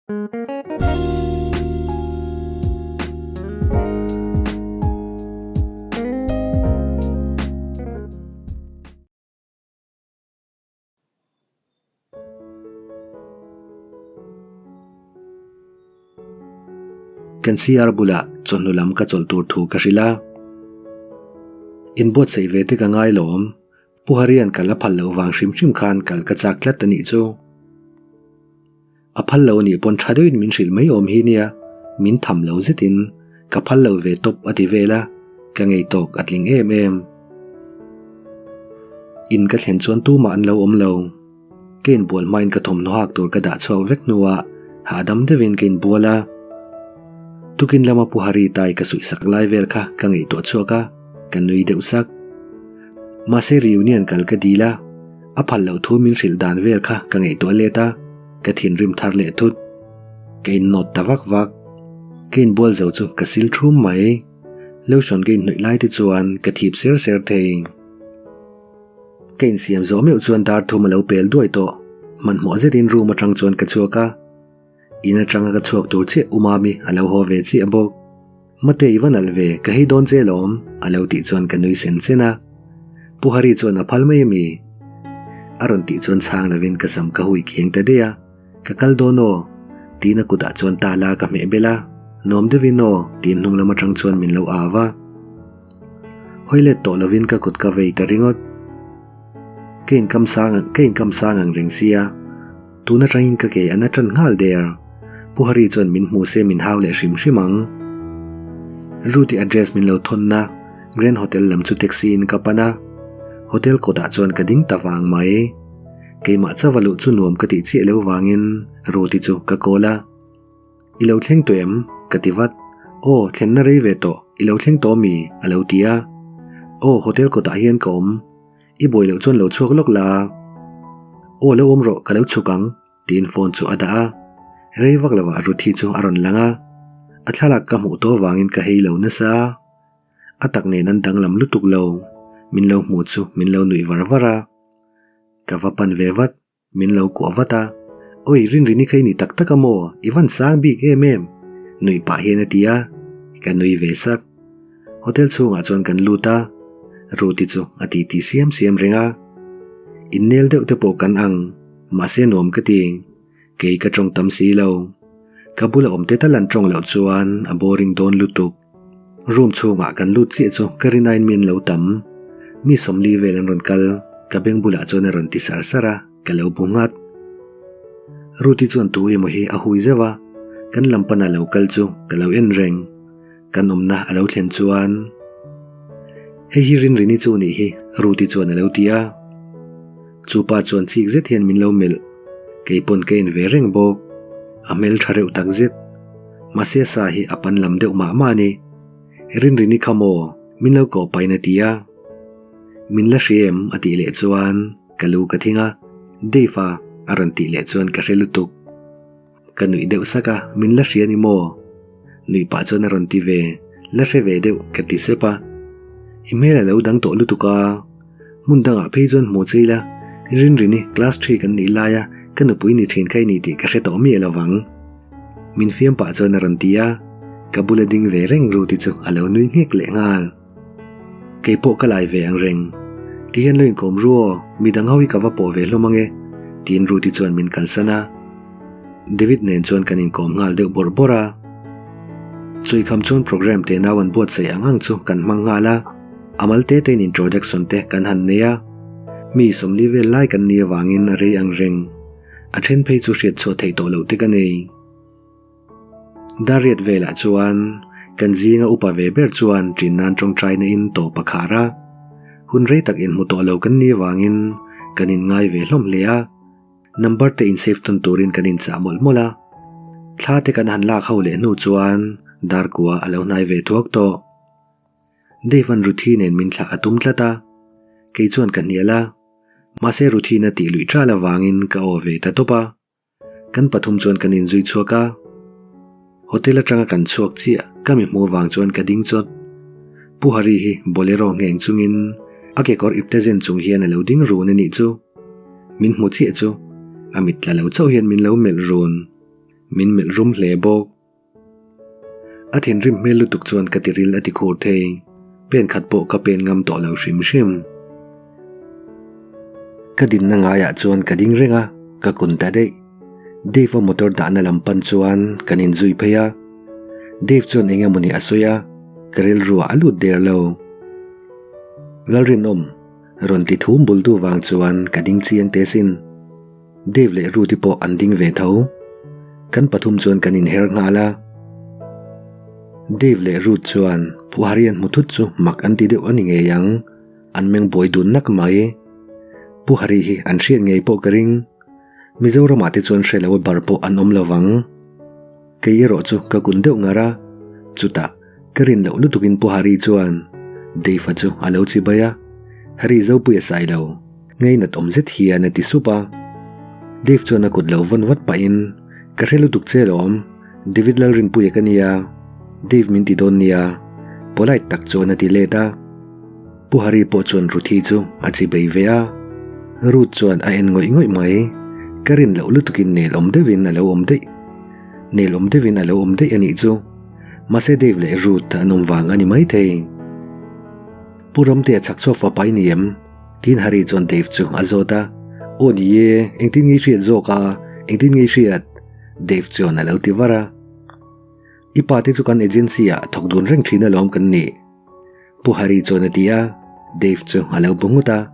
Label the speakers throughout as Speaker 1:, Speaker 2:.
Speaker 1: Kan CR bulah chawhnu lam ka chawlh tur thu ka hrilh a. Inbuatsaih ve te ka ngai lawm. Pu Harian kal a phal loh vang hrim hrim khan kal ka chak tlat a nih chu. A phal lo anih pawn tha deuhin min hrilh mai awm hi nia, min tham lo zetin ka phal lo ve tawp a ti vel a, ka ngei tawk a tling em em. In ka thlen chuan tumah an lo awm lo. Ka inbual hmain ka thawmhnaw hak tur ka dah chhuak vek hnuah hahdam deuhin ka inbual a. Tukin lama Pu Hari tai ka suihsak lai vel kha ka ngaihtuah chhuak a, ka nui deuh sak. Mahse reunion kal ka dil a, a phal loh thu min hrilh dan vel kha ka ngaihtuah let a, ka thinrim thar leh thut. Ka innawt ta vak vak. Ka inbual zo chu ka sil thum mai. Lotion ka inhnawih lai te chuan ka thip ser ser thei. Ka insiam zawh meuh chuan dar thum a lo pel duai tawh. Hmanhmawh zetin room atang chuan ka chhuak a. In atanga ka chhuak tur chiah u Mami a lo haw ve chiah bawk. Mate i va nalh ve, ka hei dawn che lawm, a lo tih chuan ka nui sen sen a. Pu Hari chuan a phal mai a mi? A rawn tih chuan chhang lovin ka sam ka hui kiang ta daih a. Ka kal dawn aw, tiin a kutah chuan tala ka hmeh bel a. Nuam deuhin aw, tiin hnung lam atang chuan min lo au a. Hawi let tawh lovin ka kut ka vei ta ringawt. Ka inkam sang ka inkam sang ang reng sia. Tun atangin ka ke an a tan nghal der. Pu Hari chuan min hmu se min hau leh hrim hrim ang. Ruti address min lo thawnna Grand Hotel lam chu taxi in ka pan a. Hotel kawtah chuan ka ding ta vang mai. Keimah chauh a luh chu nuam ka tih chiah lo vangin Ruti chu ka call a. I lo thleng tawh em? Ka ti vat. Aw, thlenna rei ve tawh. I lo thleng tawh mi? A lo ti a. Aw, hotel kawtah hian ka awm. I buai loh chuan lo chhuak lawk la. Aw, lo awm rawh, ka lo chhuk ang, tiin phone chu a dah a. Rei vak lovah Ruthi chu a rawn lang a. A thlalak ka hmuh tawh vangin ka hei lo nasa. A tak nen an danglam lutuk lo. Min lo hmuh chu min lo nuih var var a. Ka va pan ve vat. Min lo kuah vat a, Oi, Rinrini kha i ni tak tak a maw? I van sang bik em em? Nuih pah hian a ti a, ka nui ve sak. Hotel chhungah chuan kan lut a, Ruti chu a titi siam siam reng a. Innel deuh te pawh kan ang, mahse nuam ka ti. Kei ka tawng tam si lo. Ka bula awm te tal an tawng loh chuan a boring dawn lutuk. Room chhungah kan lut chiah chu ka rinain min lo tam. Mi sawmli vel an rawn kal, ka beng bulah chuan a rawn ti sar sar a, ka lo bu nghat. Ruti chuan tu emaw hi a hui zeuh a, kan lam pana lo kal chu ka lo en reng. Kan awmna a lo thlen chuan, Hei hi Rinrini chu nih hi, Ruti chuan a lo ti a. Chu pa chuan chik zet hian min lo melh, kei pawn ka en ve reng bawk. A hmel tha reuh tak zet. Mahse sa hi a pan lam deuh mah mah a ni. Rinrini kha maw? Min lo kawh pahin a ti a. Min la hria em? a tih leh chuan ka lu ka thing a. Dave a a rawn tih leh chuan ka hre lutuk. Ka nuih deuh sak a, min la hria ni maw? Nuih pah chuan a rawn ti ve, la hre ve deuh ka ti sep a. I hmel a lo dang tawh lutuk a. Hmun dangah phei chuan hmu che ila, Rinrini class three kan nih laia ka nupui ni thin kha i ni tih ka hre tawh miah lo vang. Min fiam pah chuan a rawn ti a, ka bula ding ve reng Ruti chu a lo nui nghek leh nghal. Kei pawh ka lai ve ang reng. Ti hian lo inkawm ru aw, midang ho hi ka va pawh ve hlawm ange, tiin Ruti chuan min kalsan a. David nen chuan kan inkawm nghal deuh bawrh bawrh a. Chuikham chuan program te nau an buatsaih ang ang chu kan hmang nghal a. Amal te tein introduction te kan han nei a. Mi sawmli vel lai kan ni avangin a rei ang reng. A then phei chu hriat chhuah theih tawh loh te ka nei. Dariat velah chuan kan zinga upa ve ber chuan ṭin nan ṭawngṭaina in tawp a khar a. Hun rei tak inhmu tawh lo kan ni avangin kan inngai ve hlawm hle a. Number te in save tawn turin kan inchah mawlh mawlh a. Thla te kan han lak ho leh hnu chuan darkua a lo hnai ve thuak tawh. Dave an Ruthi nen min thlah a tum tlat a. Kei chuan ka hnial a. Mahse Ruthi na tih luih ṭal avangin ka aw ve ta tawp a. Kan pathum chuan kan inzui chhuak a. Hotel atanga kan chhuak chiah ka mi hmuh avang chuan ka ding chawt. Pu Hari hi bolero ngheng chungin a kekawr ipte zen chung hian a lo ding run a nih chu. Min hmu chiah chu a mit tla lo chauh hian min lo melh run. Min melh rum hle bawk. A thinrim hmel lutuk chuan ka tiril a ti khur thei. Pen khat pawh ka pen ngam tawh lo hrim hrim. Ka dinna ngaiah chuan ka ding reng a, ka kun ta daih. Dave-a motor dahna lam pan chuan kan inzui phei a. Dave chuan eng emawni a sawi a, ka rilruah a lut der lo. Lalrinawm, rawn ti thum bul tu vang chuan ka ding chiang teh sin. Dave leh Ruth-i pawh an ding ve tho. Kan pathum chuan kan inher nghal a. Dave leh Ruth chuan Pu Hari an hmu thut chu mak an ti deuh a ni ngei ang, an meng buai dun nak mai. Pu Hari hi an hriat ngei pawh ka ring. Mizoramah te chuan hre lo a bar pawh an awm lo vang. Kei erawh chu ka kun deuh ngar a, chutah ka rin loh lutukin Pu Hari chuan Dave-a chu a lo chibai a, Hari Zopuia sai lo. Ngeinat awm zet hian a ti sup a. Dave chuan a kut lo vawn vat pahin, Ka hre lutuk che lawm, David Lalrinpuia ka nia, Dave min ti dawn nia, polite tak chuan a ti let a. Pu Hari pawh chuan Ruthi chu a chi bei ve a. Ruth chuan a en ngawih ngawih mai, ka rin loh lutukin nel awm deuhin a lo awm daih. Nel awm deuhin a lo awm daih a nih chu. Mahse Dave leh Ruth an awm vang a ni maithei. Pu Ramtea chhak chhuak fapa i ni em? Tin Hari chuan Dave chu a zawt a, Aw ni e, engtin nge i hriat zawk a, engtin nge i hriat? Dave chuan a lo ti var a. I pa te chu kan agency ah thawk dun reng thin alawm kan nih. Pu Hari chuan a ti a, Dave chu a lo bu nghut a.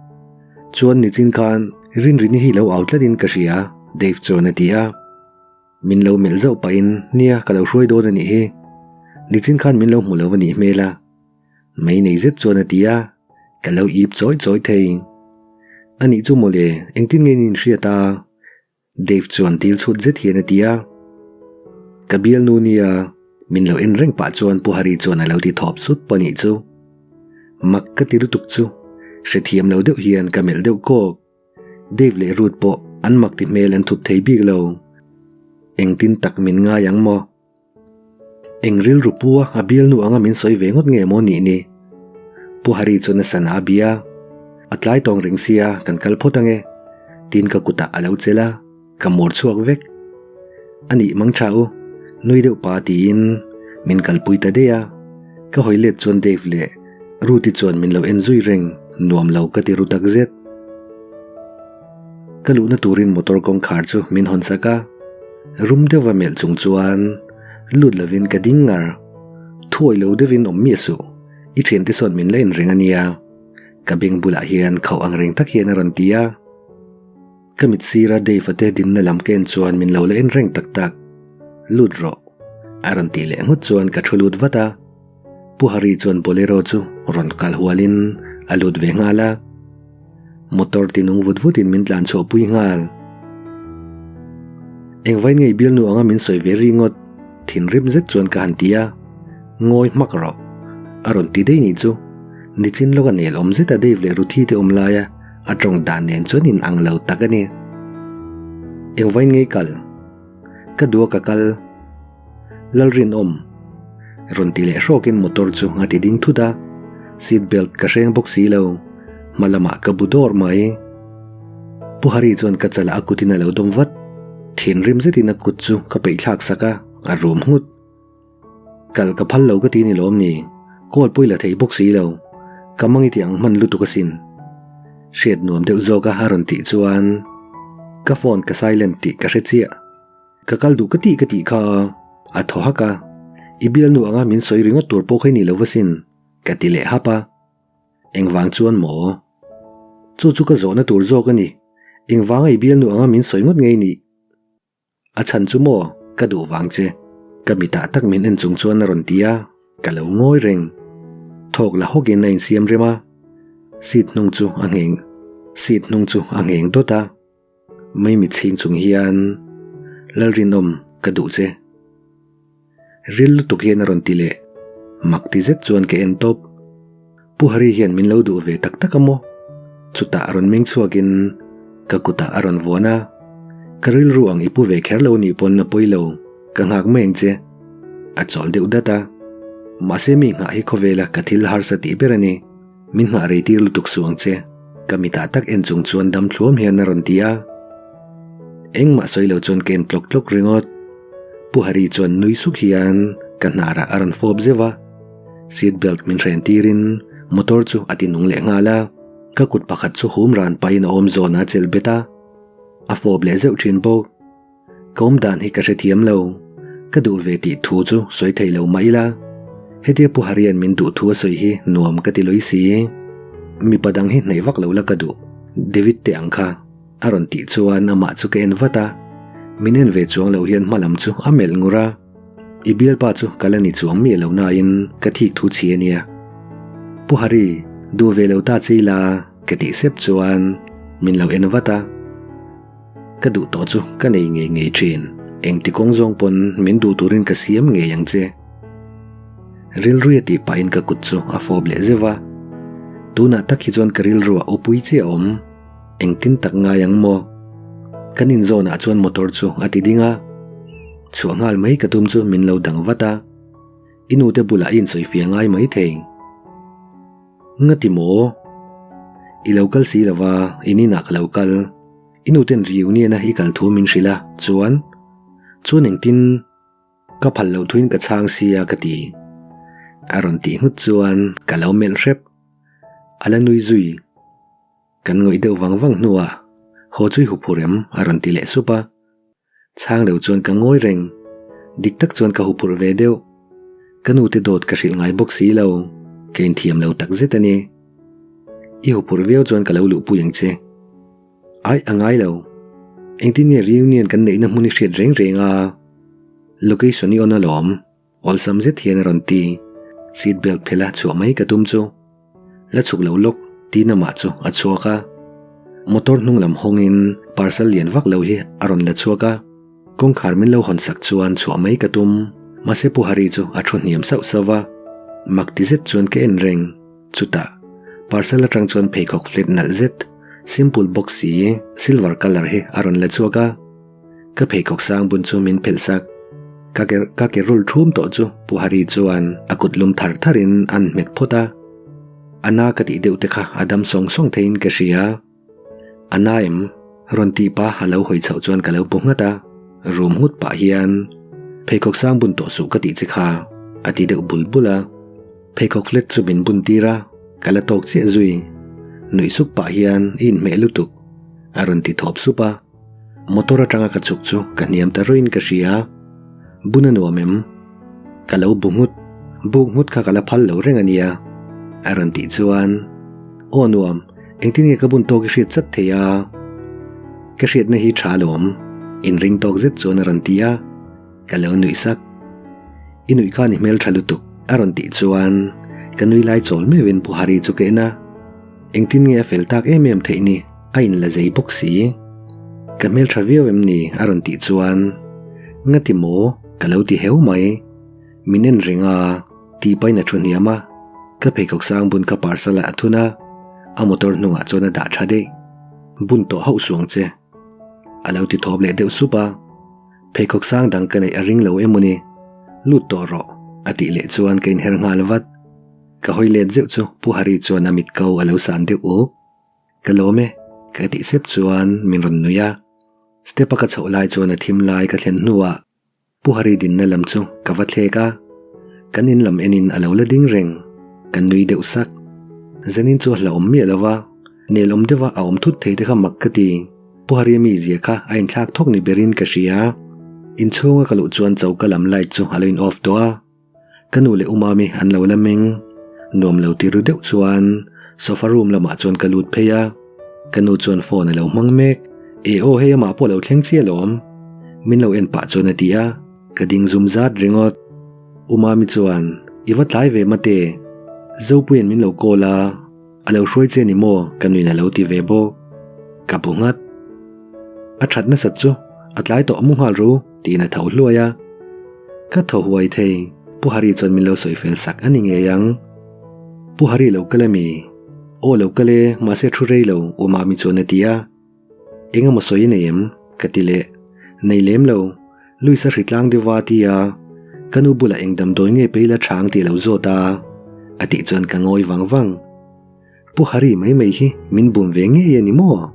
Speaker 1: Chuan nichin khan Rinrini hi lo au tlat in ka hria, Dave chuan a ti a. Min lo melh zauh pahin, Nia, ka lo hruai dawn a nih hi. Nichin khan min lo hmu lo a nih hmel a. Mei nei zet chuan a ti a, ka lo ip chawi chawi thei. A nih chu mawle, engtin nge in inhriat a? Dave chuan dil chhut zet hian a ti a. Ka bialnu nia, min lo en reng pah chuan Pu Hari chuan a lo ti thawp sut pawh nih chu. Mak ka ti lutuk chu, hrethiam lo deuh hian ka melh deuh kawk. Dave leh Ruth pawh an mak ti hmel an thup thei bik lo. Engtin tak min ngai ang maw? Eng rilru pu a a bialnu anga min sawi ve ngawt nge maw nih ni? Pu Hari chuan a sana a bia. A tlai tawng reng sia kan kal phawt ange. Tiin ka kutah a lo chelh a, ka mawr chhuak vek. A nih mang tha u, nui deuh pa tiin min kalpui ta daih a. Ka hawi let chuan Dave leh Ruth-i chuan min lo en zui reng, nuam lo ka ti ru tak zet. Ka luhna turin motor kawngkhar chu min hawn sak a, rum deuha melh chung chuan lut lovin ka ding ngar. Thuawih lo deuhin awm miah suh, i thiante sawn min la inreng a nia. Ka beng bulah hian khauh ang reng tak hian a rawn ti a. Ka mit sira Dave-a te dinna lam ka en chuan min lo la en reng tak tak. Lut rawh. A rawn tih leh nghut chuan ka thu lut vat a. Pu Hari chuan Bolero chu rawn kal hualin a lut ve nghal a. Motor ti nung vut vutin min tlan chhuah pui nghal. Engvain ngei bialnu anga min sawi ve ri ngawt, thinrim zet chuan ka han ti a. Ngawi hmak rawh. A rawn ti daih nih chu. Nichin lawka nel awm zeta Dave leh Ruthi te awm laia a tawng dan nen chuan in ang lo tak a ni. Engvain ngei kal. Ka duh a ka kal. Lalrinawm. Rawn ti leh hrawkin motor chu a ti ding thut a, seat belt ka hreng bawk si lo, hma lamah ka bu dawr mai. Pu Hari chuan ka chalah a kutin a lo dawm vat, thinrim zetin a kut chu ka peih thlak sak a, a rum nghut. Kal ka phal lo ka ti ni lawm ni, call pawh i la thei bawk si lo, ka mang i ti ang hman lutuk asin. Hriat nuam deuh zawk a a rawn tih chuan ka phone ka silent tih ka hre chiah. Ka kal duh ka tih ka tih kha a thaw hak a, i bialnu anga min sawi ringawt tur pawh kha i ni lo va sin, ka ti leh hap a. Engvang chuan maw? Chu chu ka zawhna tur zawk a ni, engvanga i bialnu anga min sawi ngawt ngei nih? A chhan chu maw, ka duh vang che, ka mitah tak min en chung chuan a rawn ti a, ka lo ngawi reng. Thawk la hawkin a insiam rem a, seat hnung chu a ngheng, seat hnung chu a ngheng dawt a. Maimi chhing chung hian Lalrinawm ka duh che. Ril lutuk hian a rawn ti leh. Mak ti zet chuan ka en tawp. Pu Hari hian min lo duh ve tak tak a maw? Chutah rawn meng chhuakin ka kutah a rawn vuan a. Ka rilru ang i pu ve kher lo nih pawn a pawi lo, ka nghak mai ang che. A chawl deuh dat a. Mahse mi nghah hi khawvela ka thil harsa tih ber a ni. Min nghah rei tir lutuk suh ang che, ka mitah tak en chung chuan dam thluam hian a rawn ti a. Engmah sawi lo chuan ka en tlawk tlawk ringawt. Pu Hari chuan nui suk hian ka hnarah a rawn fawp zeuh a, seat belt min hren tirin motor chu a ti nung leh nghal a, ka kut pakhat chu hum ran pahin a awm zawn a chelh bet a, a fawp leh zeuh thin bawk. Ka awm dan hi ka hrethiam lo, ka duh ve tih thu chu sawi thei lo mah ila, hetia Pu Harian min duh thu a sawi hi nuam ka ti lawih si. Mipa dang hi hnaih vak lo la ka duh, David te ang kha. A rawn tih chuan amah chu ka en vat a, min en ve chuang lo hian hma lam chu a melh ngur a, I bialpa chu ka la ni chuang miah lo nain ka thik thu chhi a nia. Pu Hari, duh ve lo ta che ila ka tih sep chuan min lo en vat a. Ka duh tawh chu ka nei ngei ngei thin, engti kawng zawng pawn min duh turin ka siam ngei ang che. Rilruia tih pahin ka kut chu a fawp leh zeuh a, tunah tak hi chuan ka rilruah upui chiah a awm. Engtin tak ngai ang maw? Kan inzawnah chuan motor chu a ti ding a, chhuah nghal mai ka tum chu min lo dang vat a, i nute bulah i insawifiah ngai mai thei. Ngati maw? I lo kal si lo va, in inah ka lo kal. I nuten reunion a i kal thu min hrilh a, chuan? Chuan engtin? Ka phal loh thuin ka chhang sia ka ti. A rawn tih nghut chuan ka lo melh hrep. A la nui zui. Kan ngawih deuh vang vang hnuah haw chu i huphurh em? a rawn ti leh sup a. Chhang lo chuan ka ngawi reng. Dik tak chuan ka huphurh ve deuh. Ka nute dawt ka hrilh ngai bawk si lo. Ka inthiam lo tak zet a ni. I huphurh viau chuan ka lo luhpui ang che. Aih, a ngai lo. Engtin nge reunion kan neihna hmun i hriat reng reng a? Location i on alawm. Awlsam zet hian a rawn ti. Seat belt phela chhuah mai ka tum chu. La chhuk lo lawk tiin amah chu a chhuak a. Motor hnung lam hawngin parcel lian vak lo hi a rawn la chhuak a. Kawngkhar min lo hawn sak chuan chhuah mai ka tum. Mahse Pu Hari chu a thu hniam sauh sauh va. Mak ti zet chuan ka en reng. Chutah parcel atang chuan pheikhawk flat nalh zet, simple bawk si, silver colour hi a rawn la chhuak a. Ka pheikhawk sang bun chu min phelh sak. Ka ke ka ke rul thum tawh chu Pu Hari chuan a kut lum thar thar in an hmet phawt a. A na ka tih deuh te kha a dam sawng sawng theiin ka hria. A na em? Rawn tih pa a lo hawi chhoh chuan ka lo bu nghat a. Rum nghut pah hian pheikhawk sang bun tawh suh ka tih che kha a ti deuh bul bul a. Pheikhawk flat chu min bun tir a, ka la tawk chiah zui. Nuih sup pah hian i inhmeh lutuk a rawn ti thawp sup a. Motor atanga ka chhuk chu ka hniam ta ruiin ka hria. Bun a nuam em? Ka lo bu nghut. Buk nghut kha ka la phal lo reng a nia. A rawn tih chuan, Aw nuam, engtin nge ka bun tawk i hriat chat thei a? Ka hriatna hi tha alawm, inring tawk zet chuan a rawn ti a. Ka lo nuih sak. I nuih khan i hmel tha lutuk, a rawn tih chuan ka nui lai chawl meuhin Pu Hari chu ka en a. Engtin nge a fel tak em em theih ni, a in la zei bawk si. Ka hmel tha viau em ni? a rawn tih chuan Ngati maw? ka lo ti heu mai. Min en reng a, tih pahin a thu hniam a. Ka pheikhawk sang bun kha parcel ah a thun a, a motor hnungah chuan a dah tha daih. Bun tawh hauh suang che. A lo ti thawp leh deuh sup a. Pheikhawk sang dang ka neih a ring lo emaw ni? Lut tawh rawh, a tih leh chuan ka inher nghal vat. Ka hawi let zeuh chu Pu Hari chuan a mit ko a lo san deuh uk. Ka lawm e, ka tih sep chuan min rawn nui a. Step a ka chhoh lai chuan a thim lai ka thlen hnuah Pu Hari dinna lam chu ka va thlek a. Kan in lam enin a lo la ding reng. Ka nui deuh sak. Zanin chu a hlauhawm miah lo va, nelawm deuha a awm thut thei te kha mak ka ti. Pu Haria mizia kha a inthlak thawk ni berin ka hria. Inchhunga ka luh chuan choka lam light chu a lo in off tawh a. Ka nu leh Umami an lo la meng. Nuam lo ti ru deuh chuan sofa room lamah chuan ka lut phei a. Ka nu chuan phone a lo hmang mek. E aw hei amah pawh a lo thleng chiah alawm. Min lo en pah chuan a ti a. Ka ding zum zat ringawt. Umami chuan, I va tlai ve mate. Zopuia'n min lo call a. A lo hruai che ni maw? Ka nuin a lo ti ve bawk. Ka bu nghat. A that nasat chu a tlai tawh mu nghal ru tiin a tho hluai a. Ka thaw huai thei, Pu Hari chuan min lo sawi fel sak a ni ngei ang. Pu Hari lo kal ami? Aw lo kal e, mahse thu rei lo, U Mami chuan a ti a. Eng emaw sawi nei em? Ka ti leh. Nei lem lo. Luisa hritlang deuh va ti a, ka nu bulah eng damdawi nge pei la chang tih lo zawt a, a tih chuan ka ngawi vang vang. Pu Hari mai mai hi min bum ve ngei a ni maw?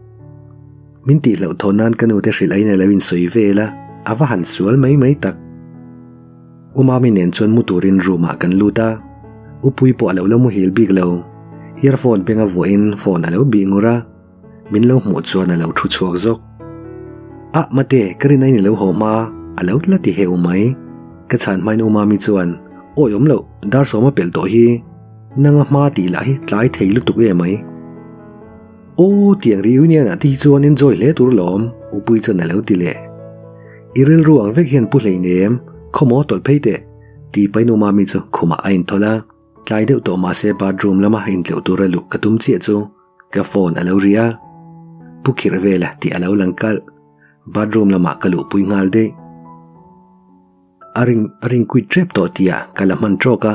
Speaker 1: Min tih hlauh thaw nan ka nute hrilh aiin a lo insawi vel a, a va han sual mai mai tak. U Mami nen chuan mu turin room ah kan lut a, U Pui pawh a lo la muhil bik lo. Earphone benga vuahin phone a lo bih ngur a, min lo hmuh chuan a lo thu chhuak zawk. Ah Mate, ka rin aiin i lo haw hma, a lo la ti heu mai. Ka chhan hmain U Mami chuan, Awi awm loh, dar sawma pelh tawh hi, nanga hma tih lah hi tlai thei lutuk e mai. Aw tiang reunion ah te hi chuan enjoy hle tur lawm, Upui chuan a lo ti leh. I rilru ang vek hian pu hleinem, khawmaw tawlh phei teh, ti painu Mami chu khumah a inthawlh a. Tlai deuh tawh mahse bathroom lama intleuh tura luh ka tum chiah chu ka phone a lo ri a. Pu khirh vela tih a lo lang kalh. Bathroom lamah ka luhpui nghal daih. A ring a ring kuit tep tawh tih ah ka la hman tawk a,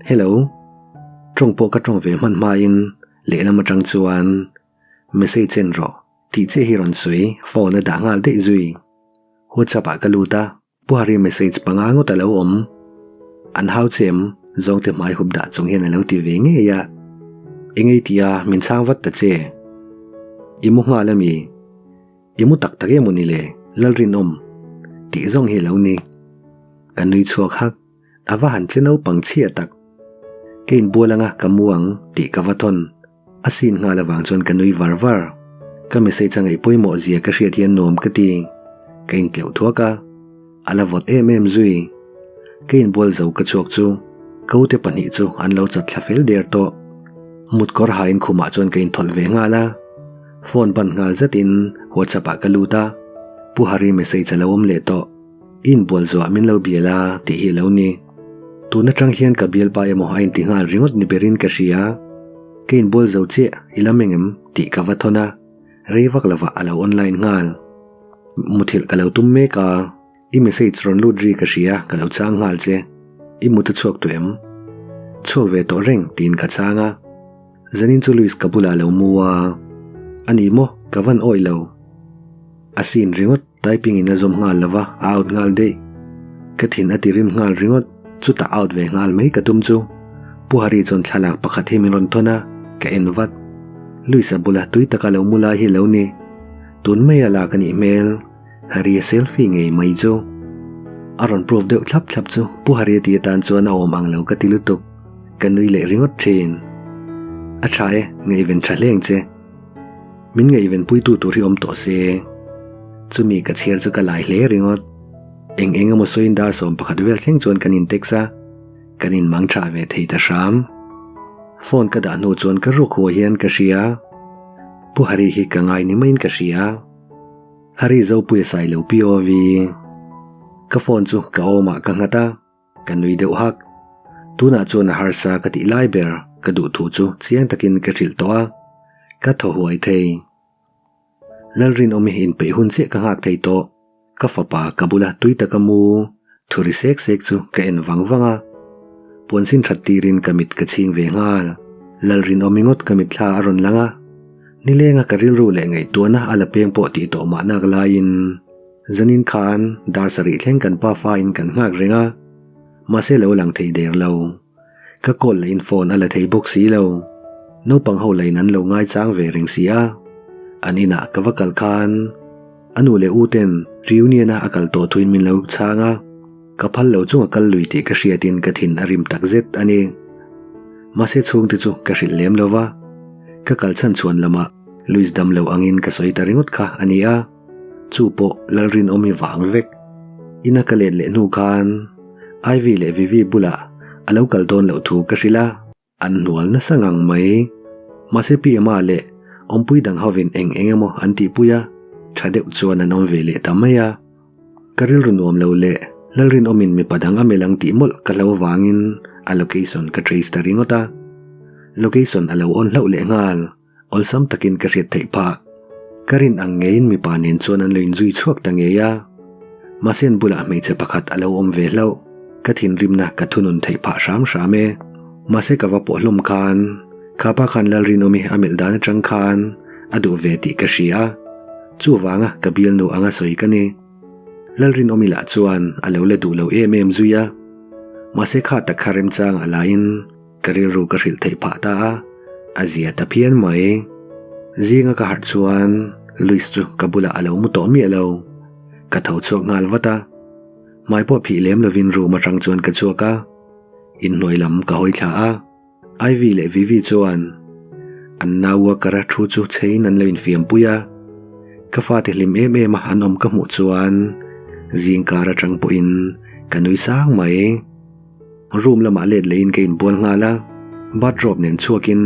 Speaker 1: Hello. Tawng pawh ka tawng ve hman hmain lehlam atang chuan message en rawh tih chiah hi rawn sawi phone a dah nghal daih zui. WhatsApp ah ka lut a, Pu Hari message panga ngawt a lo awm. An hau che em? Zawngte hmai hup dah chung hian a lo ti ve ngei a. Engei tih a min chhang vat ta che. I mu nghal ami? I mu tak tak em aw ni le, Lalrinawm? Tih zawng hi lo ni. Ka nui chhuak hak, a va han che naupang chhia tak. Ka inbual anga ka mu ang tih ka va thawn. A sin nghal avang chuan ka nui var var. Ka message a ngaih pawimawh zia ka hriat hian nuam ka ti. Ka intleuh thuak a, a la vawt em em zui. Ka inbual zo ka chhuak chu ka ute pahnih chu an lo chat thla fel der tawh. Mut kawr hain khumah chuan ka inthawlh ve nghal a. Phone ban nghal zetin WhatsApp ah ka lut a, Pu Hari message a lo awm leh tawh. I inbual zuah min lo bial a tih hi a lo ni. Tun atang hian ka bialpa emaw a inti nghal ringawt ni berin ka hria. Ka inbual zo chiah i lam engem tih ka va thawn a, rei vak lovah a lo online nghal. Muthilh ka lo tum mek a. I message rawn lut ri ka hria, ka lo chang nghal che. I mut a chhuak tawh em? Chhuak ve tawh reng tiin ka chang a. Zanin chu Louis ka bulah a lo mu a. A ni maw? Ka van awih lo. A scene ringawt typing in a zawm nghal lo va, a out nghal daih. Ka thin a ti rim nghal ringawt, chutah out ve nghal mai ka tum chu. Pu Hari chuan thlalak pakhat hi min rawn thawn a, ka en vat. Louis a bula tui taka lo mu lai hi lo ni. Tun mai a lak a nih hmel. Harry-a selfie ngei mai chu a rawn prove deuh thlap thlap chu Pu Harry-a tih atan chuan a awm ang lo ka ti lutuk, ka nui leh ringawt thin. A tha e, ngaihven tha hleng che. Min ngaihven puitu tur hi awm tawh se. Chumi ka chhiar chu ka lai hle ringawt. Eng eng emaw sawiin dar 11 vel thleng chuan kan in-text a, kan inmang tha ve thei ta hram. Phone ka dah hnu chuan ka ruk huai hian ka hria. Pu Harry hi ka ngai ni maiin ka hria. Hari Zopuia Sailo POV Ka phone chu ka awmah ka nghat a, ka nui deuh hak. Tunah chuan a harsa ka tih lai ber ka duh thu chu chiang takin ka hrilh tawh a, ka thaw huai thei. Lalrinawmi inpeih hun chiah ka nghak thei tawh. Ka fapa ka bula tui taka mu thu ri sek sek chu ka en vang vang a. Puan sin that tirin ka mit ka chhing ve nghal. Lalrinawmi ngawt ka mitthla a rawn lang a. Nilenga ka rilru leh ngaihtuahna a la peng pawh tih tawh mahnak laiin zanin khan dar sarih thleng kan pa fain kan nghak reng a, mahse lo lang thei der lo. Ka call lahin phone a la thei bawk si lo. Naupang ho lahin an lo ngaichang ve reng si a. An inah ka va kal khan a nu leh u ten reunion a a kal tawh thuin min lo chhang a, ka phal lo chung a kal lui tih ka hriatin ka thin a rim takzet a ni. Mahse chhungte chu ka hrilh lem lo va, ka kal chhan chhuan lamah Louis dam lo angin ka sawi ta ringawt kha a ni a, chu pawh Lalrinawmi vang vek. Ina ka let leh hnu khan Ivy leh Vivi bulah a lo kal dawn loh thu ka hrilh a, an hnual nasa ngang mai. Mahse PMa leh awmpui dang hovin eng eng emaw an tihpui a, tha deuh chuan an awm ve leh ta mai a. Ka rilru nuam lo leh Lalrinawmin mipa dang a melh ang tih mawlh ka hlo avangin a location ka trace ta ringawt a. Location a lo on hlauh leh nghal, awlsam takin ka hriat theih phah. Ka rin ang ngeiin mipa nen chuan an lo inzui chhuak ta ngei a. Mahse an bulah hmeichhe pakhat a lo awm ve hlauh, ka thinrimna ka thunun theih phah hram hram e. Mahse ka va pawh hlawm khan, kha pa khan Lalrinawmi a melh dan atang khan a duh ve tih ka hria. Chuvanga ka bialnu anga sawi ka ni. Lalrinawmi lah chuan a lo la duh lo em em zui a. Mahse kha tak kha remchangah lahin ka rilru ka hrilh theih phah ta a, a zia ta phian mai. Zinga ka harh chuan Louis chu ka bulah a lo mu tawh miah lo. Ka tho chhuak nghal vat a. Hmai pawh phih lem lovin room atang chuan ka chhuak a, inhnuai lam ka hawi thla a. Ivy leh Vivi chuan an nau worker a thu chu cheiin an lo infiam pui a. Ka fate hlim em em a an awm ka hmuh chuan zingkar atang pawhin ka nui sang mai. Room lamah let lehin ka inbual nghal a, bathrobe nen chhuakin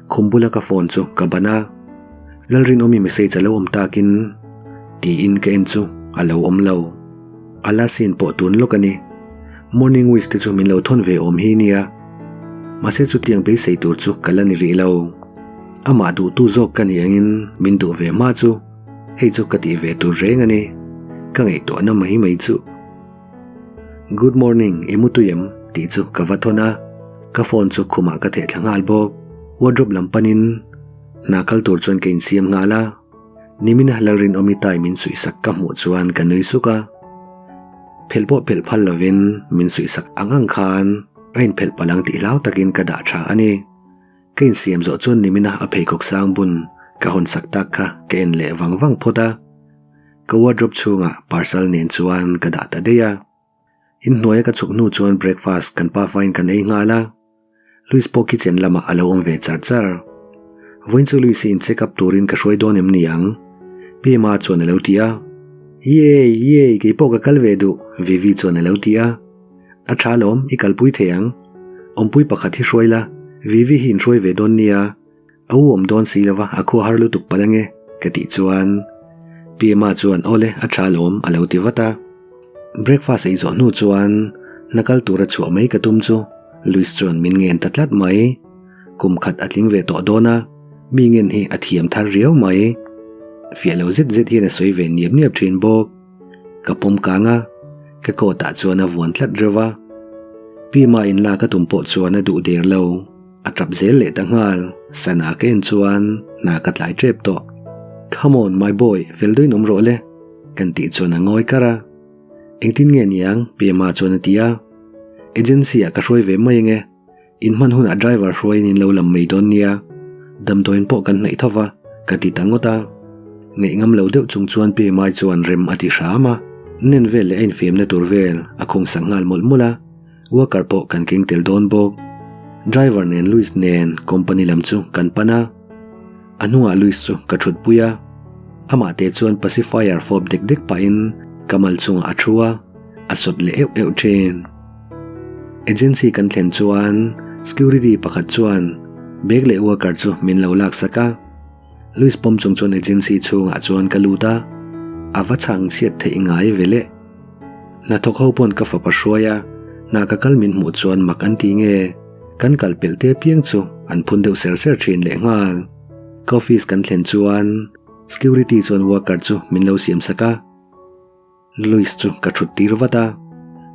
Speaker 1: khum bula ka phone chu ka ban a, Lalrinawmi message a lo awm takin tiin ka en chu a lo awm lo. A la sin pawh tun lawk a ni. Morning wish te chu min lo thawn ve awm hi nia. Mahse chutiang beisei tur chu ka la ni rih lo. Amah duhtu zawk ka ni angin min duh ve hma chu hei chu ka tih ve tur reng a ni. Ka ngaihtuahna mai mai chu. Good morning, i mu tui em? tih chu ka va thawn a, ka phone chu khumah ka theh thla nghal bawk. Wardrobe lam panin hna kal tur chuan ka insiam nghal a, nimina Lalrinawmi tai min suihsak ka hmuh chuan ka nui suk a. Phelh pawh phelh phal lovin min suihsak ang ang khan a inphelh palh ang tih hlau takin ka dah tha a ni. Ka insiam zawh chuan nimina a pheikhawk sang bun ka hawn sak tak kha ka en leh vang vang phawt a. Ka wardrobe chhungah parcel nen chuan ka dah ta daih a. Inhnuaia ka chhuk hnu chuan breakfast kan pafain kan ei nghal a. Louis pawh kitchen lamah a lo awm ve char char. Vawiin chu Louis hi in check up turin ka hruai dawn em ni ang? Pima chuan a lo ti a. Yay! Yay! Kei pawh ka kal ve duh, Vivi chuan a lo ti a. A tha lawm, i kalpui thei ang. Awmpui pakhat hi hruai la, Vivi hi in hruai ve dawn nia. A u awm dawn si lova a khua har lutuk palh ange, ka tih chuan Pima chuan awle a tha lawm a lo ti vat a. Breakfast ei zawh hnu chuan hna kal tura chhuah mai ka tum chu Louis chuan min ngen ta tlat mai. Kum khat a tling ve tawh dawn a, mi ngen hi a thiam thar riau mai. Fiah lo zet zet hian a sawi ve niap niap thin bawk. Ka pawm kang a, ka coat ah chuan a vuan tlat reuh a. Pima inlak a tum pawh chuan a duh der lo. A tap zel leh ta nghal, sana ka en chuan hna ka tlai tep tawh. Come on my boy, fel deuhin awm rawh le, kan tih chuan a ngawi kar a. Engtin nge niang? Pema chuan a ti a. Agency ah ka hruai ve mai ange, in hman hunah driver hruaiin in lo lam mai dawn nia, damdawiin pawh kan hnaih tho va, ka ti ta ngawt a. Ngaih ngam lo deuh chung chuan Pemai chuan rem a ti hram a, nen vel leh a infiamna tur vel a khawngsak nghal mawlh mawlh a. Walker pawh kan keng tel dawn bawk. Driver nen Louis nen company lam chu kan pan a. A hnungah Louis chu ka thutpui a. Amah te chuan pacifier fawp dek dek pahin ka mal chungah a thu a, a sawt leh euh euh thin. Agency kan thlen chuan security pakhat chuan bag leh walker chu min lo laksak a. Louis pawm chung chuan agency chhungah chuan ka lut a, a va chhang chhiat theih ngai ve le. Hnathawk ho pawn ka fapa hruai a, hna ka kal min hmuh chuan mak an ti nge, kan kal pelh te piang chu an phun deuh ser ser thin leh nghal. Ka office kan thlen chuan security chuan worker chu min lo siam sak a. Louis chu ka thut tir vat a,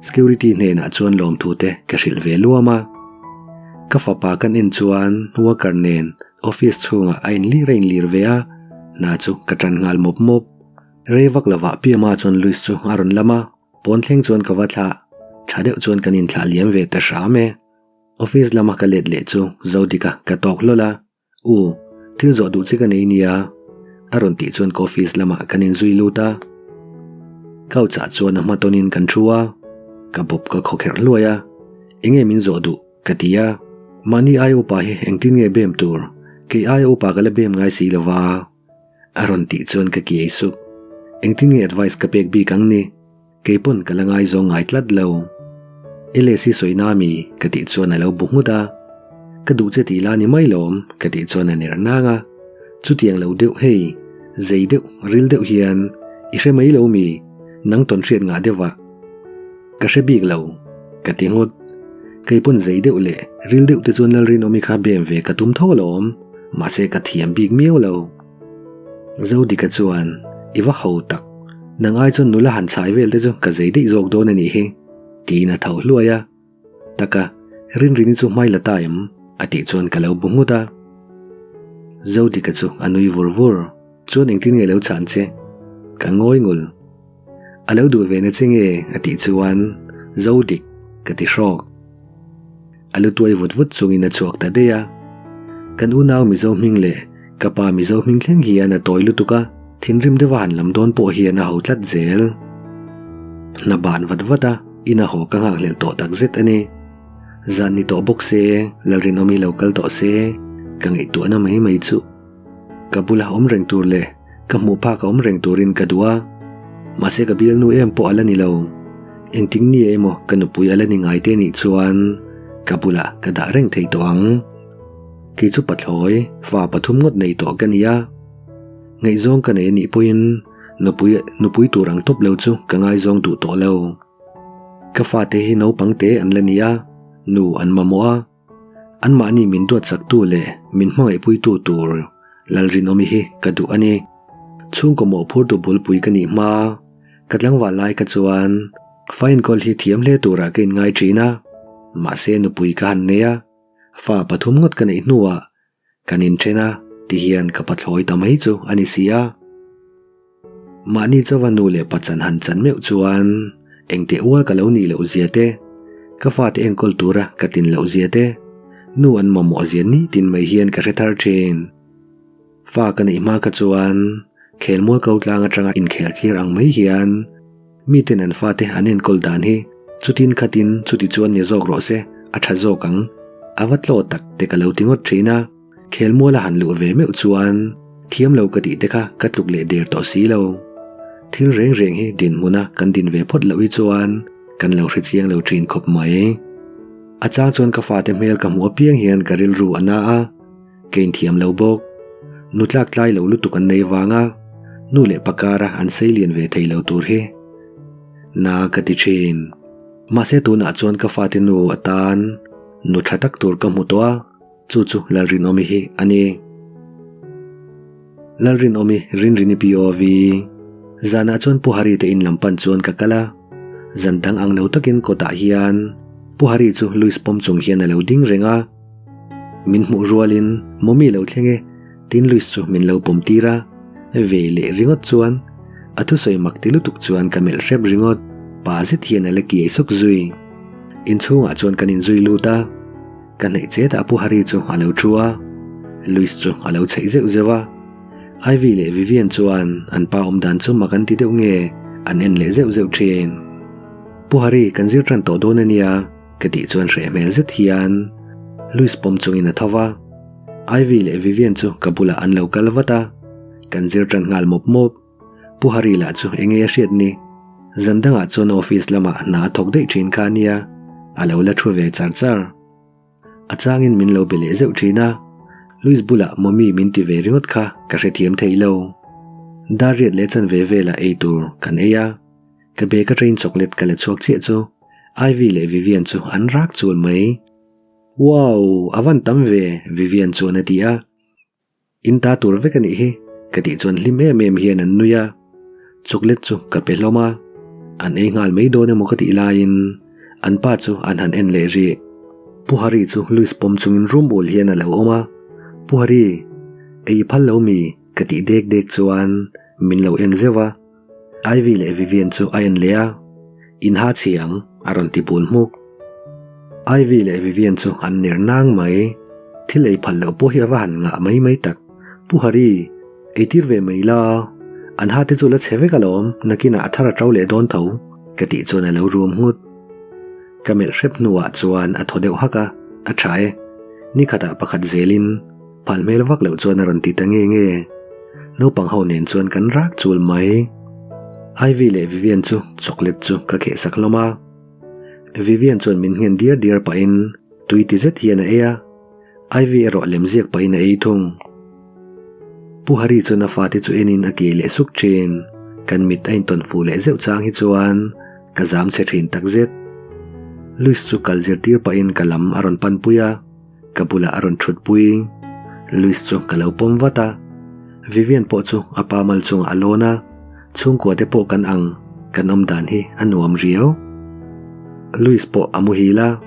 Speaker 1: security hnenah chuan lawmthu te ka hrilh ve luam a. Ka fapa kan en chuan worker nen office chhungah a inlir a inlir ve a, hna chu ka tan nghal mawp mawp. Rei vak lovah Pima chuan Louis chu a rawn lam a, pawn thleng chuan ka va thlah, tha deuh chuan kan inthlah liam ve ta hram e. Office lama ka let leh chu Zodika ka tawk hlawl a. U, thil zawh duh che ka nei nia, a rawn tih chuan ka office lamah kan inzui lut a. Couch ah chuan a hma tawnin kan thu a, ka bawp ka khawkherh hluai a, enge min zawh duh ka ti a, mahni aia upa hi engtin nge bem tur, kei aia upa ka la bem ngai si lo va, a rawn tih chuan ka kiai suk, engtin nge advice ka pek bik ang ni? Kei pawn ka la ngaizawng ngai tlat lo. LAC sawi na mi ka tih chuan a lo bu nghut a. Ka duh che tih la ni mai lawm ka tih chuan a ner nang a. Chutiang lo deuh hei, zei deuh, ril deuh hian i hre mai lo mi, nang tawn hriat ngah deuh ah. Ka hre bik lo, ka ti nghut. Kei pawn zei deuh leh ril deuh te chuan Lalrinawmi kha bem ve ka tum tho alawm, mahse ka thiam bik miau lo. Zodika chuan, I va ho tak, nang ai chuan nula han chhai vel te chu ka zei daih zawk dawn a nih hi, tiin a tho hluai a. Taka, Rinrini chu hmai la ta em? a tih chuan ka lo bu nghut a. Zodika chu a nui vur vur, Chuan engtin nge lo chhan che? Ka ngawi ngul. A lo duh ve na che nge? a tih chuan, Zodik, ka ti hrawk. A lu tuai vut vut chungin a chhuak ta daih a. Kan unau Mizo hming leh ka pa Mizo hming thleng hian a tawi lutuk a, thinrim deuha han lam dawn pawh hian a ho tlat zel. Hna ban vat vat a, ina haw ka nghakhlel tawh tak zet a ni. Zan ni tawh bawk se, Lalrinawmi lo kal tawh se, ka ngaihtuahna mai mai chu. Ka bula awm reng tur leh ka hmuh phak a awm reng turin ka duh a, mahse ka bialnu em pawh a la ni lo. Engtik ni emaw ka nupui a la ni ngai te nih chuan ka bulah ka dah reng thei tawh ang. Kei chu pathlawi fa pathum ngawt nei tawh ka ni a, ngaihzawng ka nei a nih pawhin nupui nupui tur ang tawp lo chu ka ngaizawng duh tawh lo. Ka fate hi naupang te an la ni a, nu an mamawh a. Anmahni min duatsaktu leh min hmangaihpuitu tur Lalrinawmi hi ka duh a ni. Chhungkaw mawhphurtu bulpui ka nih hma, ka tlangval lai kha chuan fa enkawl hi thiam hle turah ka inngai thin a, mahse nupui ka han nei a, fa pathum ngawt ka neih hnuah Kan inthen a, tihian ka pathlawi ta mai chu a ni si a. Mahni chauha nu leh pa chan han chan meuh chuan engteh ual ka lo nih loh zia te, ka fate enkawl tura ka tin loh zia te, nu an mamawh zia nitin mai hian ka hre thar thin. Fa ka neih hma kha chuan khelmual ko tlang atanga inkhel thlir ang mai hian Miten an fate an enkawl dan hi chutin khatin chuti chuan ni zawk rawh se, a tha zawk ang. A va tlaw tak te ka lo ti ngawt thin a, khelmual a han luh ve meuh chuan thiam lo ka tih te kha ka tluk leh der tawh si lo. Thil reng reng hi dinhmuna kan din ve phawt loh hi chuan kan lo hre chiang lo thin khawp mai. A chang chuan ka fate hmel ka hmuh apiang hian ka rilru a na a. Ka inthiam lo bawk. Nu tlak tlai lo lutuk an nei vanga nu leh pa kara an sei lian ve thei lo tur hi na ka ti thin. Mahse tunah chuan ka fate nu atan nu tha tak tur ka hmu tawh a, chu chu Lalrinawmi hi a ni. Lalrinawmi Rinrini POV Zanah chuan Pu Hari te in lam pan chuan ka kal a, zan dang ang lo takin kawtah hian Pu Hari chu Louis pawm chung hian a lo ding reng a. Min hmuh rualin Mommy lo thleng e, tin Louis chu min lo pawm tir a, ve leh ringawt chuan a thusawi mak ti lutuk chuan ka melh hrep ringawt, pa zet hian a la kiai sawk zui. Inchhungah chuan kan inzui lut a, ka hnaih chetah Pu Hari chu a lo thu a, Louis chu a lo chheih zeuh zeuh a. Ivy leh Vivian chuan an pa awm dan chu mak an ti deuh nge an en leh zeuh zeuh thin. Pu Hari kan zir tan tawh dawn a nia. Ka tih chuan hreh hmel zet hian Louis pawm chungin a tho va, Ivy leh Vivian chu ka bulah an lo kal vat a, kan zir tan nghal mawp mawp. Pu Hari lah chu enge a hriat ni? Zan dangah chuan office lamah hna a thawk daih thin kha ania, a lo la thu ve char char. A changin min lo be leh zeuh thin a, Louis bulah Mommy min ti ve ringawt kha ka hrethiam thei lo. Dar riat leh chanve velah ei tur kan ei a. Ka bag atangin chocolate ka la chhuak chiah chu Ivy leh Vivian chu an rak chul mai. Wow! A van tam ve! Vivian chuan a ti a. In ta tur vek a nih hi, ka tih chuan hlim em em hian an nui a. Chocolate chu ka pe hlawm a, an ei nghal mai dawn emaw ka tih laiin an pa chu an han en leh rih. Pu Hari chu Louis pawm chungin rum ul hian a lo awm a, Pu Hari, ei i phal lo mi? ka tih dek dek chuan min lo en zeuh a. Ivy leh Vivian chu a en leh a, In ha chhi ang, a rawn ti bul hmuk. Ivy leh Vivian chu an ner nang mai. Thil ei phal loh pawh hi a va han ngah mai mai tak. Pu Hari, eitir ve mai la, an ha te chu la chhe vek alawm, nakinah a thar a to leh dawn tho, ka tih chuan a lo rum nghut. Ka melh hrep hnuah chuan a thaw deuh hak a, a tha e. Nikhatah pakhat zelin. Phal hmel vak loh chuan a rawn ti ta nge nge. Naupang ho nen chuan kan rak chul mai. Ivy leh Vivian chu chocolate chu ka kheh sak hlawm a. Vivian chuan min nghen diar diar pahin tui ti zet hian a ei a. Ivy erawh lem ziak pahin a ei thung. Pu Hari chuan a fate chu enin a kei leh suk thin. Kan mit a intawn fuh leh zeuh chang hi chuan ka zam chhe thin takzet. Louis chu kal zirtir pahin ka lam a rawn panpui a. Ka bulah a rawn thutpui. Louis chu ka lo pawm vat a. Vivian pawh chu a pa mal chungah a lawn a, chhungkua te pawh kan ang, kan awm dan hi a nuam riau. Louis pawh a muhil a,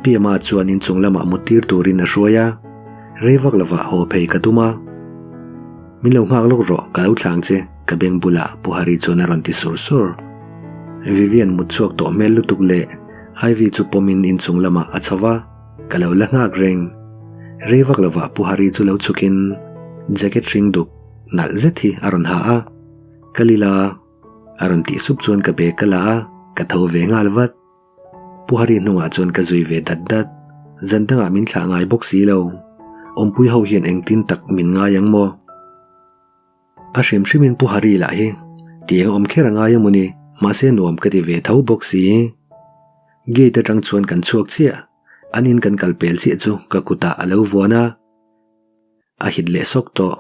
Speaker 1: Piama chuan inchung lamah muttir turin a hruai a, rei vak lovah haw phei ka tum a. Min lo nghak lawk rawh, ka lo thlang che, ka beng bulah Pu Hari chuan a rawn ti sur sur. Vivian mut chhuak tawh hmel lutuk leh Ivy chu pawmin inchung lamah a chho va. Ka lo la nghak reng. Rei vak lovah Pu Hari chu lo chhukin jacket hring duk nalh zet hi a rawn ha a. Ka lila a rawn tih sup chuan ka bag ka la a. Ka tho ve nghal vat. Pu Hari hnungah chuan ka zui ve dat dat. Zan dangah min thlah ngai bawk si lo. Awmpui ho hian engtin tak min ngai ang maw? A hrim hrimin Pu Hari lah hi tiang awm kher a ngai a mawni, mahse nuam ka ti ve tho bawk si. Gate atang chuan kan chhuak chiah, an in kan kal pel chiah chu ka kutah a lo vuan a. A hit leh sawk tawh,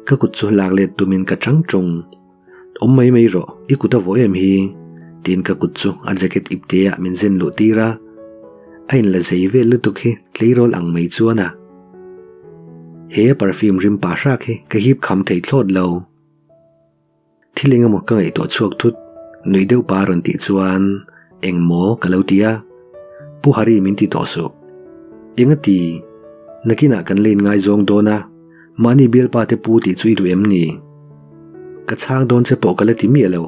Speaker 1: ka kut chu lak let tumin ka chang tung. Awm mai mai rawh, i kut a vawh em hi? Tiin ka kut chu a jacket ipte ah min zen luh tir a. A inla zei vel lutuk hi tleirawl ang mai chuan a. He perfume rim pa hrak hi ka hip kham thei thlawt lo. Thil eng emaw ka ngaihtuah chhuak thut, nui deuh pa a rawn tih chuan eng maw ka lo ti a. Pu Hari min ti tawh suh. Eng a ti? Nakinah kan la inngaizawng dawn a, mahni bialpa te pu tih chu i duh em ni? Ka chhang dawn che pawh ka la ti miah lo.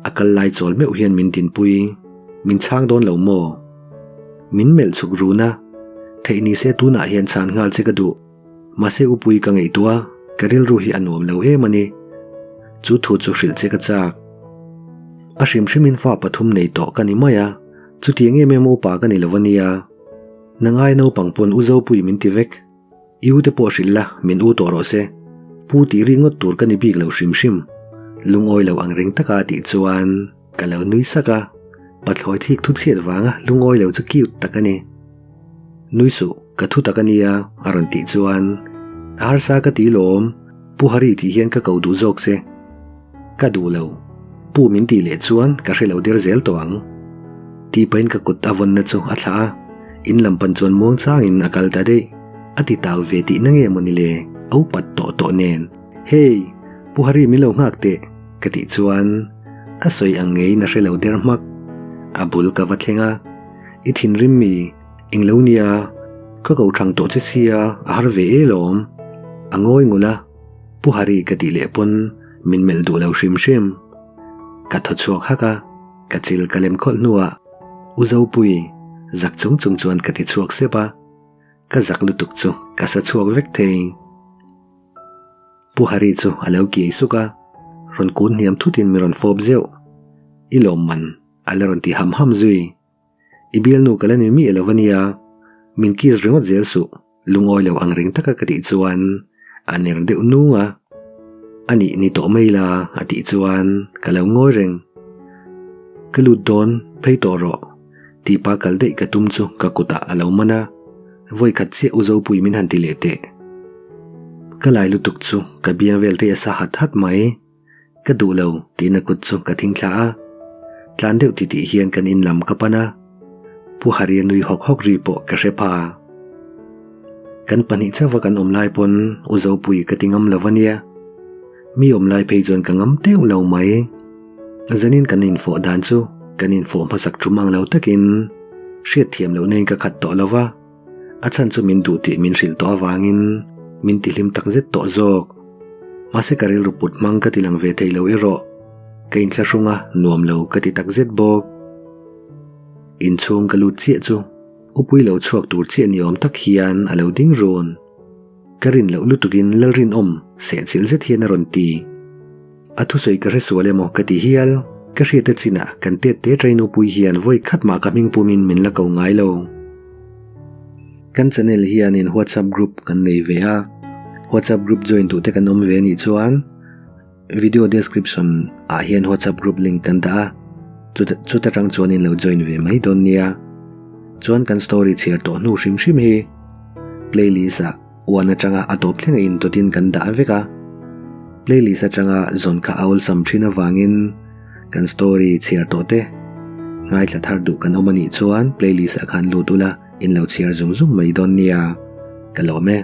Speaker 1: A kal lai chawl meuh hian min dinpui, min chhang dawn lo maw? Min melh chhuk run a, theih ni se tunah hian chhan nghal che ka duh. Mahse upui ka ngaihtuah a, ka rilru hi a nuam lo em a ni. Chu thu chu hrilh che ka chak. A hrim hrimin fa pathum nei tawh ka ni mai a, chutiang em em upa ka ni lo a nia. Nangai naupang pawn u Zopui min ti vek. I u te pawh hrilh la, min u tawh rawh se. Pu tih ri ngawt tur ka ni bik lo hrim hrim. Lungawi lo ang reng taka a tih chuan ka lo nui sak a, pathlawi thik thu chhiat vanga lungawi lo chu cute tak a ni. Nui suh, ka thu tak a nia, a rawn tih chuan a harsa ka ti lawm, Pu Hari tih hian ka ko duh zawk che. Ka duh lo. Pu min tih leh chuan ka hre lo der zel tawh ang. Tih pahin ka kut a vawnna chu a thlah a, in lam pan chuan muang changin a kal ta daih. A ti tau ve tihna nge mawni le, a upat tawh tawh nen. Hey! Pu Hari min lo nghak teh, ka tih chuan a sawi ang ngeiin a hre lo der hmak. A bul ka va thleng a, I thinrim mi, eng lo nia, ka ko thang tawh che sia, a har ve e lawm. A ngawi ngul a. Pu Hari ka tih leh pawn min melh duh lo hrim hrim. Ka thaw chhuak hak a, ka chil ka lem khawlh hnuah U Zopui, zak chung chung chuan ka ti chhuak sep a, ka zak lutuk chu ka sa chhuak vek thei. Pu Hari chu a lo kiai suk a, rawn kun hniam thutin mi rawn fawp zeuh. I lawm man, a la rawn ti ham ham zui. I bialnu ka la ni miah lo ania, min kiss ringawt zel suh. Lungawi lo ang reng taka ka tih chuan a ner deuh nung a, A nih ni tawh mai la a tih chuan ka lo ngawi reng. Ka lut dawn, phei tawh rawh tih pa kal daih ka tum chu ka kutah a lo man a, vawi khat chiah u Zopui min han ti leh teh. Ka lai lutuk chu ka biang vel te a sa hat hat mai. Ka duh lo tiin a kut chu ka thing thla a, tlan deuh titih hian kan in lam ka pan a, Pu Haria nui hawk hawk ri pawh ka hre pha. Kan pahnih chauha kan awm lai pawn U Zopui ka ti ngam lo a nia, mi awm lai phei chuan ka ngam teuh lo mai. Zanin kan infawh dan chu kan infawh hmasak tum ang lo takin hriatthiam loh nain ka khat tawh lo va. A chhan chu min duh tih min hrilh tawh avangin min tihlim tak zet tawh zawk. Mahse ka rilru put hmang ka ti lang ve thei lo erawh ka inthlahrung a, nuam lo ka ti tak zet bawk. Inchhung ka lut chiah chu upui lo chhuak tur chiah ni awm tak hian a lo ding run. Ka rin loh lutukin Lalrinawm sehchilh zet hian a rawn ti. A thusawi ka hre sual emaw ka ti hial, ka hriat a chinah kan tet te trainu pui hian vawi khat mah ka hming pumin min la ko ngai lo. Kan channel hianin WhatsApp group kan nei ve a, WhatsApp group join duh te kan awm ve anih chuan video description ah hian WhatsApp group link kan dah a, chuta tang chuan in lo join ve mai dawn nia. Chuan kan story chhiar tawh hnu hrim hrim hi playlist ah Uan atanga a tawp thleng a intawtin kan dah vek a, playlist atanga zawn kha a awlsam thin avangin kan story chhiar tawh te ngaithla thar duh kan awm anih chuan playlist ah khan lut ula in lo chhiar zung zung mai dawn nia, ka lawm e.